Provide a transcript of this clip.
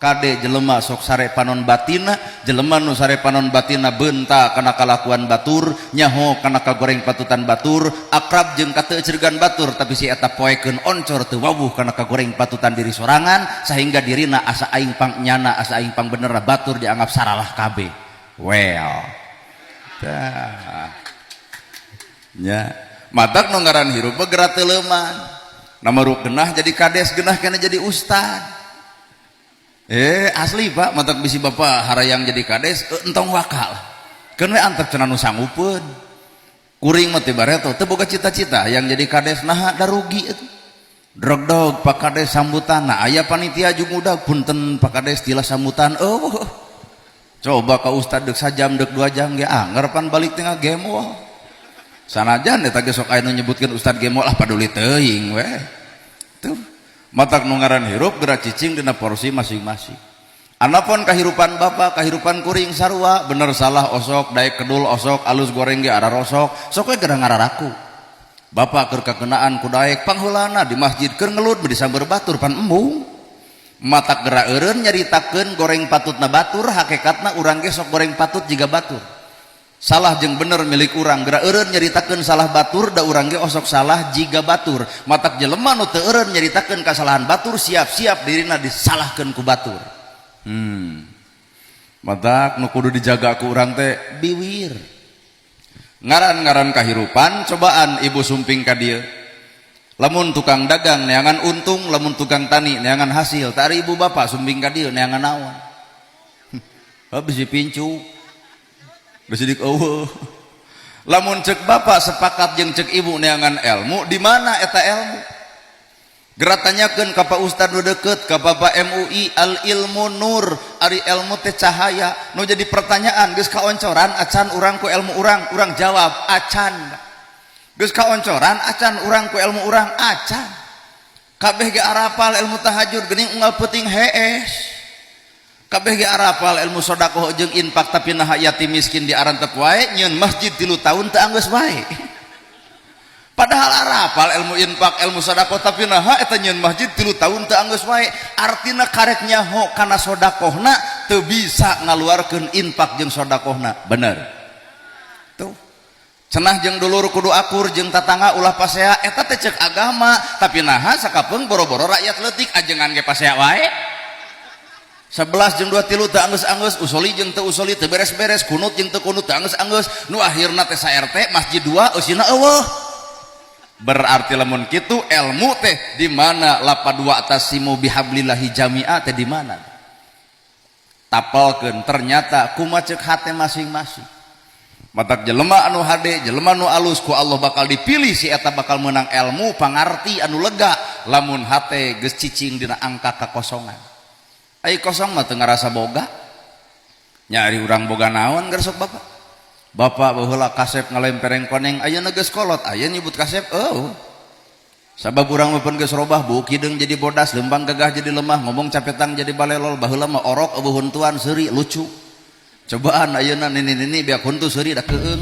Kade jelema sok sare panon batina, jelema nu sare panon batina beunta kana kalakuan batur, nyaho kana kagoreng patutan batur, akrab jeung kateuceurgan batur, tapi si eta poekeun oncor teu wawuh kana kagoreng patutan diri sorangan sehingga dirina asa aing pang nyana, asa aing pang bener, batur dianggap saralah kabeh. Well, dah nya matak nu ngaran hirup mah geura teu leuman. Namaruk genah jadi kades, genah kana jadi ustad. Asli, Pak, matak bisi bapak harayang jadi kades, entong wakal. Keun we antep cenah nu sanggupeun. Kuring mah teu bareto, teu boga cita-cita yang jadi kades, naha da rugi itu. Drogdog Pak Kades sambutan, nah aya panitia jungudag, punten Pak Kades tila sambutan. Oh. Coba ka ustad deuk sajam, deuk 2 jam ge angger pan balik tengah gemol. Sanajan eta ge sok aya nu nyebutkeun ustad gemol, ah paduli teuing we. Tuh. Matak nu ngaran hirup geura cicing dina porsi masing-masing. Anapun kahirupan bapak, kahirupan kuring sarua, bener salah osok, daek kedul osok, alus goreng ge ararosok, sok we geura ngararaku. Bapak keur kakenaan ku daek pangheulana di masjid keur ngelud disamber batur pan embung. Matak geura eureun nyaritakeun goreng patutna batur, hakikatna urang ge sok goreng patut jiga batur. Salah jeung bener milik urang, geura eureun nyaritakeun salah batur da urang ge osok salah jiga batur. Matak jelema nu teu eureun nyaritakeun kasalahan batur, siap-siap dirina disalahkeun ku batur. Matak nu kudu dijaga ku urang teh biwir. Ngaran-ngaran kahirupan cobaan, ibu sumping ka dieu. Lamun tukang dagang neangan untung, lamun tukang tani neangan hasil, tari ibu bapak sumping ka dieu neangan naon? Oh, bisi pincu. Bisi dik eueuh. Lamun cek bapak sepakat jeung cek ibu neangan ilmu, di mana eta ilmu? Geura tanyakeun ka Pak Ustad nu deket, ka Bapak MUI, al ilmu nur, ari ilmu teh cahaya. Nu jadi pertanyaan, geus kaoncoran acan urang ku ilmu urang? Urang jawab, acan. Geus kaoncoran acan urang ku ilmu urang? Acan. Kabeh ge arapal ilmu tahajud, geuning unggal peuting hees. Kabeh ge arapal ilmu sedekah jeung infak, tapi naha yatim miskin diarantep wae, nyieun masjid 3 tahun teu anggeus wae? Padahal arapal ilmu infak, ilmu sedekah, tapi naha eta nyieun masjid 3 tahun teu anggeus wae? Artina karek nyaho kana sedekahna, teu bisa ngaluarkeun infak jeung sedekahna. Bener tuh. Cenah jeung dulur kudu akur, jeung tatangga ulah pasea, eta teh cek agama, tapi naha sakapeung boro-boro rakyat leutik, ajengan ge pasea wae. 11 jeung 2 tilu teu anggeus-anggeus, usoli jeung teu usoli teu beres-beres, kunut jeung teu kunut teu anggeus-anggeus, nu akhirna teh sa RT masjid 2 eusina eueuh. Berarti lamun kitu ilmu teh di mana? Lapad wa'tasimu bihablillahi jami'a teh di mana? Tapalkeun ternyata kumaha cek hate masing-masing. Matak jelema anu hade, jelema anu alus ku Allah bakal dipilih, si eta bakal menang ilmu, pangarti anu lega lamun hate geus cicing dina angka kakosongan. Ai kosong mah teu ngarasa boga. Nyari urang boga naon gersok bapak? Bapak baheula kasep ngalempereng koneng, ayeuna geus kolot, aya nyebut kasep eueuh. Sabab urang mah geus robah, buuk hideung jadi bodas, lempang gagah jadi lemah, ngomong capetang jadi balelol, baheula mah orok eueuh huntuan seuri lucu. Cobaan ayeuna nini-nini biak huntu seuri da keung.